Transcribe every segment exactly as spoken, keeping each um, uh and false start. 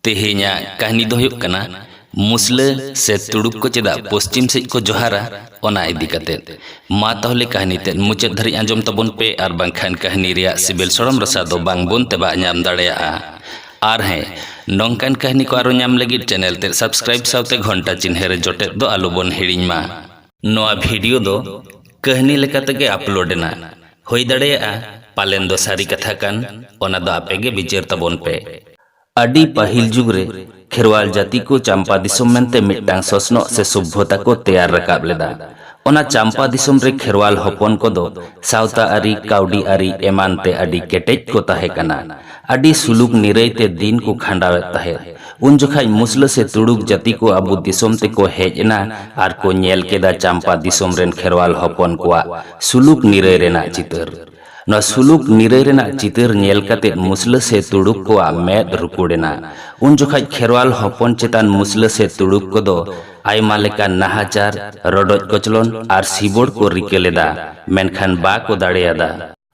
ᱛᱮᱦᱮᱧᱟᱜ ᱠᱟᱹᱦᱱᱤ ᱫᱚ ᱦᱩᱭᱩᱜ ᱠᱟᱱᱟ ᱢᱩᱥᱞᱟᱹ ᱥᱮ ᱛᱩᱲᱩᱠ ᱠᱚ ᱪᱮᱫᱟᱜ ᱯᱚᱥᱪᱤᱢ ᱥᱮᱫ ᱠᱚ ᱡᱚᱦᱟᱨᱟ, ᱚᱱᱟ ᱤᱫᱤ ᱠᱟᱛᱮ᱾ ᱢᱟ ᱛᱟᱦᱚᱞᱮ ᱠᱟᱹᱦᱱᱤ ᱛᱮᱫ ᱢᱩᱪᱟᱹᱫ ᱫᱷᱟᱹᱨᱤᱡ ᱟᱸᱡᱚᱢ ᱛᱟᱵᱚᱱ ᱯᱮ, ᱟᱨ ᱵᱟᱝᱠᱷᱟᱱ ᱠᱟᱹᱦᱱᱤ ᱨᱮᱭᱟᱜ ᱥᱤᱵᱤᱞ ᱥᱚᱲᱚᱢ ᱨᱟᱥᱟ ᱫᱚ ᱵᱟᱝ ᱵᱚᱱ ᱛᱮᱵᱟᱜ ᱧᱟᱢ ᱫᱟᱲᱮᱭᱟᱜᱼᱟ᱾ ᱟᱨ ᱦᱮᱸ, ᱱᱚᱝᱠᱟᱱ ᱠᱟᱹᱦᱱᱤ ᱠᱚ ᱟᱨᱚ ᱧᱟᱢ ᱞᱟᱹᱜᱤᱫ ᱪᱮᱱᱮᱞ ᱛᱮᱫ ᱥᱟᱵᱥᱠᱨᱟᱭᱤᱵ ᱥᱟᱶᱛᱮ ᱜᱷᱚᱱᱴᱟ ᱪᱤᱱᱦᱟᱹ ᱨᱮ ᱡᱚᱴᱮᱫ ᱫᱚ ᱟᱞᱚ ᱵᱚᱱ ᱦᱤᱲᱤᱧ ᱢᱟ᱾ ᱱᱚᱣᱟ ᱵᱷᱤᱰᱤᱭᱳ ᱫᱚ ᱠᱟᱹᱦᱱᱤ ᱞᱮᱠᱟ ᱛᱮᱜᱮ ᱟᱯᱞᱳᱰ ᱮᱱᱟ᱾ ᱦᱩᱭ ᱫᱟᱲᱮᱭᱟᱜᱼᱟ ᱯᱟᱞᱮᱱ ᱫᱚ ᱥᱟᱹᱨᱤ ᱠᱟᱛᱷᱟ ᱠᱟᱱ, ᱚᱱᱟ ᱫᱚ ᱟᱯᱮ ᱜᱮ ᱵᱤᱪᱟᱹᱨ ᱛᱟᱵᱚᱱ ᱯᱮ᱾ ᱟᱹᱰᱤ ᱯᱟᱹᱦᱤᱞ ᱡᱩᱜᱽ ᱨᱮ ᱠᱷᱮᱨᱣᱟᱞ ᱡᱟᱹᱛᱤ ᱠᱚ ᱪᱟᱢᱯᱟ ᱫᱤᱥᱚᱢ ᱢᱮᱱᱛᱮ ᱢᱤᱫᱴᱟᱝ ᱥᱚᱥᱱᱚᱜ ᱥᱮ ᱥᱚᱵᱷᱚᱛᱟ ᱠᱚ ᱛᱮᱭᱟᱨ ᱨᱟᱠᱟᱵ ᱞᱮᱫᱟ᱾ ᱚᱱᱟ ᱪᱟᱢᱯᱟ ᱫᱤᱥᱚᱢ ᱨᱮ ᱠᱷᱮᱨᱣᱟᱞ ᱦᱚᱯᱚᱱ ᱠᱚᱫᱚ ᱥᱟᱶᱛᱟ ᱟᱹᱨᱤ, ᱠᱟᱹᱣᱰᱤ ᱟᱹᱨᱤ ᱮᱢᱟᱱ ᱛᱮ ᱟᱹᱰᱤ ᱠᱮᱴᱮᱡ ᱠᱚ ᱛᱟᱦᱮᱸ ᱠᱟᱱᱟ᱾ ᱟᱹᱰᱤ ᱥᱩᱞᱩᱠ ᱱᱤᱨᱟᱹᱭ ᱛᱮ ᱫᱤᱱ ᱠᱚ ᱠᱷᱟᱸᱰᱟᱣᱮᱫ ᱛᱟᱦᱮᱸᱫ᱾ ᱩᱱ ᱡᱚᱠᱷᱟᱡ ᱢᱩᱥᱞᱟᱹ ᱥᱮ ᱛᱩᱲᱩᱠ ᱡᱟᱹᱛᱤ ᱠᱚ ᱟᱵᱚ ᱫᱤᱥᱚᱢ ᱛᱮᱠᱚ ᱦᱮᱡ ᱮᱱᱟ ᱟᱨ ᱠᱚ ᱧᱮᱞ ᱠᱮᱫᱟ ᱪᱟᱢᱯᱟ ᱫᱤᱥᱚᱢ ᱨᱮᱱ ᱠᱷᱮᱨᱣᱟᱞ ᱦᱚᱯᱚᱱ ᱠᱚᱣᱟᱜ ᱥᱩᱞᱩᱠ ᱱᱤᱨᱟᱹᱭ ᱨᱮᱱᱟᱜ ᱪᱤᱛᱟᱹᱨ᱾ ᱱᱚᱣᱟ ᱥᱩᱞᱩᱠ ᱱᱤᱨᱟᱹᱭ ᱨᱮᱱᱟᱜ ᱪᱤᱛᱟᱹᱨ ᱧᱮᱞ ᱠᱟᱛᱮ ᱢᱩᱥᱞᱟᱹ ᱥᱮ ᱛᱩᱲᱩᱠ ᱠᱚᱣᱟᱜ ᱢᱮᱫ ᱨᱩᱠᱩᱲ ᱮᱱᱟ᱾ ᱩᱱ ᱡᱚᱠᱷᱟᱡ ᱠᱷᱮᱨᱣᱟᱞ ᱦᱚᱯᱚᱱ ᱪᱮᱛᱟᱱ ᱢᱩᱥᱞᱟᱹ ᱥᱮ ᱛᱩᱲᱩᱠ ᱠᱚᱫᱚ ᱟᱭᱢᱟ ᱞᱮᱠᱟᱱ ᱱᱟᱦᱟᱪᱟᱨ, ᱨᱚᱰᱚᱡ ᱠᱚᱪᱞᱚᱱ ᱟᱨ ᱥᱤᱵᱚᱲ ᱠᱚ ᱨᱤᱠᱟᱹ ᱞᱮᱫᱟ, ᱢᱮᱱᱠᱷᱟᱱ ᱵᱟᱠᱚ ᱫᱟᱲᱮᱭᱟᱫᱟ᱾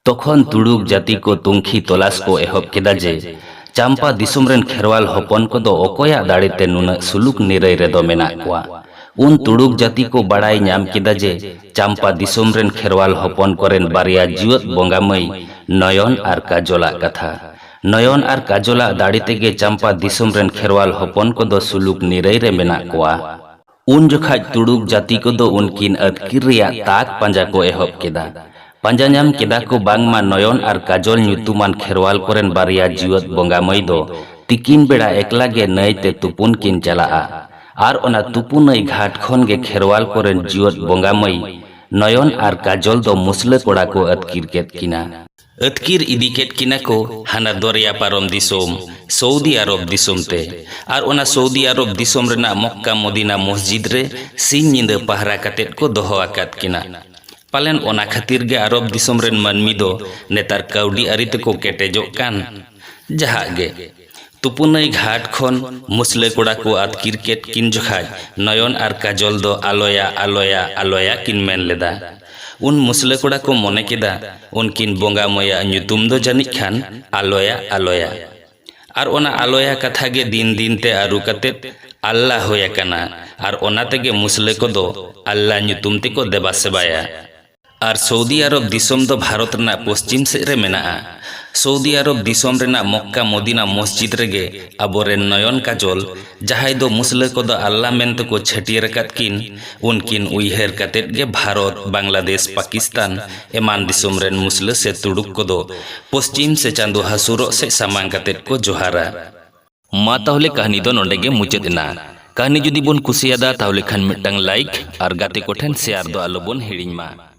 ᱛᱚᱠᱷᱚᱱ ᱛᱩᱲᱩᱠ ᱡᱟᱹᱛᱤ ᱠᱚ ᱛᱩᱝᱠᱷᱤ ᱛᱚᱞᱟᱥ ᱠᱚ ᱮᱦᱚᱵ ᱠᱮᱫᱟ ᱡᱮ ᱪᱟᱢᱯᱟ ᱫᱤᱥᱚᱢ ᱨᱮᱱ ᱠᱷᱮᱨᱣᱟᱞ ᱦᱚᱯᱚᱱ ᱠᱚᱫᱚ ᱚᱠᱚᱭᱟᱜ ᱫᱟᱲᱮ ᱛᱮ ᱱᱩᱱᱟᱹᱜ ᱥᱩᱞᱩᱠ ᱱᱤᱨᱟᱹᱭ ᱨᱮᱫᱚ ᱢᱮᱱᱟᱜ ᱠᱚᱣᱟ᱾ ᱩᱱ ᱛᱩᱲᱩᱠ ᱡᱟᱹᱛᱤ ᱠᱚ ᱵᱟᱲᱟᱭ ᱧᱟᱢ ᱠᱮᱫᱟ ᱡᱮ ᱪᱟᱢᱯᱟ ᱫᱤᱥᱚᱢ ᱨᱮᱱ ᱠᱷᱮᱨᱣᱟᱞ ᱦᱚᱯᱚᱱ ᱠᱚᱨᱮᱱ ᱵᱟᱨᱭᱟ ᱡᱤᱣᱟᱹᱫ ᱵᱚᱸᱜᱟ ᱢᱟᱹᱭ ᱱᱚᱭᱚᱱ ᱟᱨ ᱠᱟᱡᱚᱞᱟᱜ ᱠᱟᱛᱷᱟ᱾ ᱱᱚᱭᱚᱱ ᱟᱨ ᱠᱟᱡᱚᱞᱟᱜ ᱫᱟᱲᱮ ᱛᱮᱜᱮ ᱪᱟᱢᱯᱟ ᱫᱤᱥᱚᱢ ᱨᱮᱱ ᱠᱷᱮᱨᱣᱟᱞ ᱦᱚᱯᱚᱱ ᱠᱚᱫᱚ ᱥᱩᱞᱩᱠ ᱱᱤᱨᱟᱹᱭ ᱨᱮ ᱢᱮᱱᱟᱜ ᱠᱚᱣᱟ᱾ ᱩᱱ ᱡᱚᱠᱷᱟᱡ ᱛᱩᱲᱩᱠ ᱡᱟᱹᱛᱤ ᱠᱚᱫᱚ ᱩᱱᱠᱤᱱ ᱟᱹᱛᱠᱤᱨ ᱨᱮᱭᱟᱜ ᱛᱟᱠ ᱯᱟᱸᱡᱟ ᱠᱚ ᱮᱦᱚᱵ ᱠᱮᱫᱟ᱾ ᱯᱟᱸᱡᱟ ᱧᱟᱢ ᱠᱮᱫᱟ ᱠᱚ ᱵᱟᱝᱢᱟ ᱱᱚᱭᱚᱱ ᱟᱨ ᱠᱟᱡᱚᱞ ᱧᱩᱛᱩᱢᱟᱱ ᱠᱷᱮᱨᱣᱟᱞ ᱠᱚᱨᱮᱱ ᱵᱟᱨᱭᱟ ᱡᱤᱣᱟᱹᱫ ᱵᱚᱸᱜᱟ ᱢᱟᱹᱭ ᱫᱚ ᱛᱤᱠᱤᱱ ᱵᱮᱲᱟ ᱮᱠᱞᱟ ᱜᱮ ᱱᱟᱹᱭ ᱛᱮ ᱛᱩᱯᱩᱱ ᱠᱤᱱ ᱪᱟᱞᱟᱜᱼᱟ᱾ ᱟᱨ ᱚᱱᱟ ᱛᱩᱯᱩ ᱱᱟᱹᱭ ᱜᱷᱟᱴ ᱠᱷᱚᱱ ᱜᱮ ᱠᱷᱮᱨᱣᱟᱞ ᱠᱚᱨᱮᱱ ᱡᱤᱣᱟᱹᱫ ᱵᱚᱸᱜᱟ ᱢᱟᱹᱭ ᱱᱚᱭᱚᱱ ᱟᱨ ᱠᱟᱡᱚᱞ ᱫᱚ ᱢᱩᱥᱞᱟᱹ ᱠᱚᱲᱟ ᱠᱚ ᱟᱹᱛᱠᱤᱨ ᱠᱮᱫ ᱠᱤᱱᱟ᱾ ᱟᱹᱛᱠᱤᱨ ᱤᱫᱤ ᱠᱮᱫ ᱠᱤᱱᱟ ᱠᱚ ᱦᱟᱱᱟ ᱫᱚᱨᱭᱟ ᱯᱟᱨᱚᱢ ᱫᱤᱥᱚᱢ, ᱥᱳᱣᱫᱤ ᱟᱨᱚᱵ ᱫᱤᱥᱚᱢ ᱛᱮ᱾ ᱟᱨ ᱚᱱᱟ ᱥᱳᱣᱫᱤ ᱟᱨᱚᱵ ᱫᱤᱥᱚᱢ ᱨᱮᱱᱟᱜ ᱢᱚᱠᱠᱟ ᱢᱚᱫᱤᱱᱟ ᱢᱚᱥᱡᱤᱫ ᱨᱮ ᱥᱤᱧ ᱧᱤᱫᱟᱹ ᱯᱟᱦᱨᱟ ᱠᱟᱛᱮᱫ ᱠᱚ ᱫᱚᱦᱚ ᱟᱠᱟᱫ ᱠᱤᱱᱟ᱾ ᱯᱟᱞᱮᱱ ᱚᱱᱟ ᱠᱷᱟᱹᱛᱤᱨ ᱜᱮ ᱟᱨᱚᱵ ᱫᱤᱥᱚᱢ ᱨᱮᱱ ᱢᱟᱹᱱᱢᱤ ᱫᱚ ᱱᱮᱛᱟᱨ ᱠᱟᱹᱣᱰᱤ ᱟᱹᱨᱤ ᱛᱮᱠᱚ ᱠᱮᱴᱮᱡᱚᱜ ᱠᱟᱱ᱾ ᱡᱟᱦᱟᱸ ᱜᱮ, ᱛᱩᱯᱩᱱᱟᱹᱭ ᱜᱷᱟᱴ ᱠᱷᱚᱱ ᱢᱩᱥᱞᱟᱹ ᱠᱚᱲᱟ ᱠᱚ ᱟᱹᱛᱠᱤᱨ ᱠᱮᱫ ᱠᱤᱱ ᱡᱚᱠᱷᱟᱡ ᱱᱚᱭᱚᱱ ᱟᱨ ᱠᱟᱡᱚᱞ ᱫᱚ ᱟᱞᱚᱭᱟ, ᱟᱞᱚᱭᱟ, ᱟᱞᱚᱭᱟ ᱠᱤᱱ ᱢᱮᱱ ᱞᱮᱫᱟ᱾ ᱩᱱ ᱢᱩᱥᱞᱟᱹ ᱠᱚᱲᱟ ᱠᱚ ᱢᱚᱱᱮ ᱠᱮᱫᱟ, ᱩᱱᱠᱤᱱ ᱵᱚᱸᱜᱟ ᱢᱟᱹᱭᱟᱜ ᱧᱩᱛᱩᱢ ᱫᱚ ᱡᱟᱹᱱᱤᱡ ᱠᱷᱟᱱ ᱟᱞᱚᱭᱟ, ᱟᱞᱚᱭᱟ᱾ ᱟᱨ ᱚᱱᱟ ᱟᱞᱚᱭᱟ ᱠᱟᱛᱷᱟ ᱜᱮ ᱫᱤᱱ ᱫᱤᱱ ᱛᱮ ᱟᱹᱨᱩ ᱠᱟᱛᱮᱫ ᱟᱞᱞᱟ ᱦᱩᱭ ᱟᱠᱟᱱᱟ᱾ ᱟᱨ ᱚᱱᱟ ᱛᱮᱜᱮ ᱢᱩᱥᱞᱟᱹ ᱠᱚᱫᱚ ᱟᱞᱞᱟ ᱧᱩᱛᱩᱢ ᱛᱮᱠᱚ ᱫᱮᱵᱟ ᱥᱮᱵᱟᱭᱟ᱾ ᱟᱨ ᱥᱳᱣᱫᱤ ᱟᱨᱚᱵ ᱫᱤᱥᱚᱢ ᱫᱚ ᱵᱷᱟᱨᱚᱛ ᱨᱮᱱᱟᱜ ᱯᱚᱥᱪᱤᱢ ᱥᱮᱫ ᱨᱮ ᱢᱮᱱᱟᱜᱼᱟ᱾ ᱥᱳᱣᱫᱤ ᱟᱨᱚᱵ ᱫᱤᱥᱚᱢ ᱨᱮᱱᱟᱜ ᱢᱚᱠᱠᱟ ᱢᱚᱫᱤᱱᱟ ᱢᱚᱥᱡᱤᱫ ᱨᱮᱜᱮ ᱟᱵᱚᱨᱮᱱ ᱱᱚᱭᱚᱱ ᱠᱟᱡᱚᱞ, ᱡᱟᱦᱟᱸᱭ ᱫᱚ ᱢᱩᱥᱞᱟᱹ ᱠᱚᱫᱚ ᱟᱞᱞᱟ ᱢᱮᱱ ᱛᱮᱠᱚ ᱪᱷᱟᱹᱴᱭᱟᱹᱨ ᱟᱠᱟᱫ ᱠᱤᱱ, ᱩᱱᱠᱤᱱ ᱩᱭᱦᱟᱹᱨ ᱠᱟᱛᱮᱫ ᱜᱮ ᱵᱷᱟᱨᱚᱛ, ᱵᱟᱝᱞᱟᱫᱮᱥ, ᱯᱟᱠᱤᱥᱛᱟᱱ ᱮᱢᱟᱱ ᱫᱤᱥᱚᱢ ᱨᱮᱱ ᱢᱩᱥᱞᱟᱹ ᱥᱮ ᱛᱩᱲᱩᱠ ᱠᱚᱫᱚ ᱯᱚᱥᱪᱤᱢ ᱥᱮ ᱪᱟᱸᱫᱳ ᱦᱟᱹᱥᱩᱨᱚᱜ ᱥᱮᱫ ᱥᱟᱢᱟᱝ ᱠᱟᱛᱮᱫ ᱠᱚ ᱡᱚᱦᱟᱨᱟ᱾ ᱢᱟ ᱛᱟᱦᱚᱞᱮ ᱠᱟᱹᱦᱱᱤ ᱫᱚ ᱱᱚᱰᱮ ᱜᱮ ᱢᱩᱪᱟᱹᱫ ᱮᱱᱟ᱾ ᱠᱟᱹᱦᱱᱤ ᱡᱩᱫᱤ ᱵᱚᱱ ᱠᱩᱥᱤᱭᱟᱫᱟ, ᱛᱟᱦᱚᱞᱮ ᱠᱷᱟᱱ ᱢᱤᱫᱴᱟᱝ like ᱟᱨ ᱜᱟᱛᱮ ᱠᱚᱴᱷᱮᱱ share ᱫᱚ ᱟᱞᱚ ᱵᱚᱱ ᱦᱤᱲᱤᱧ ᱢᱟ᱾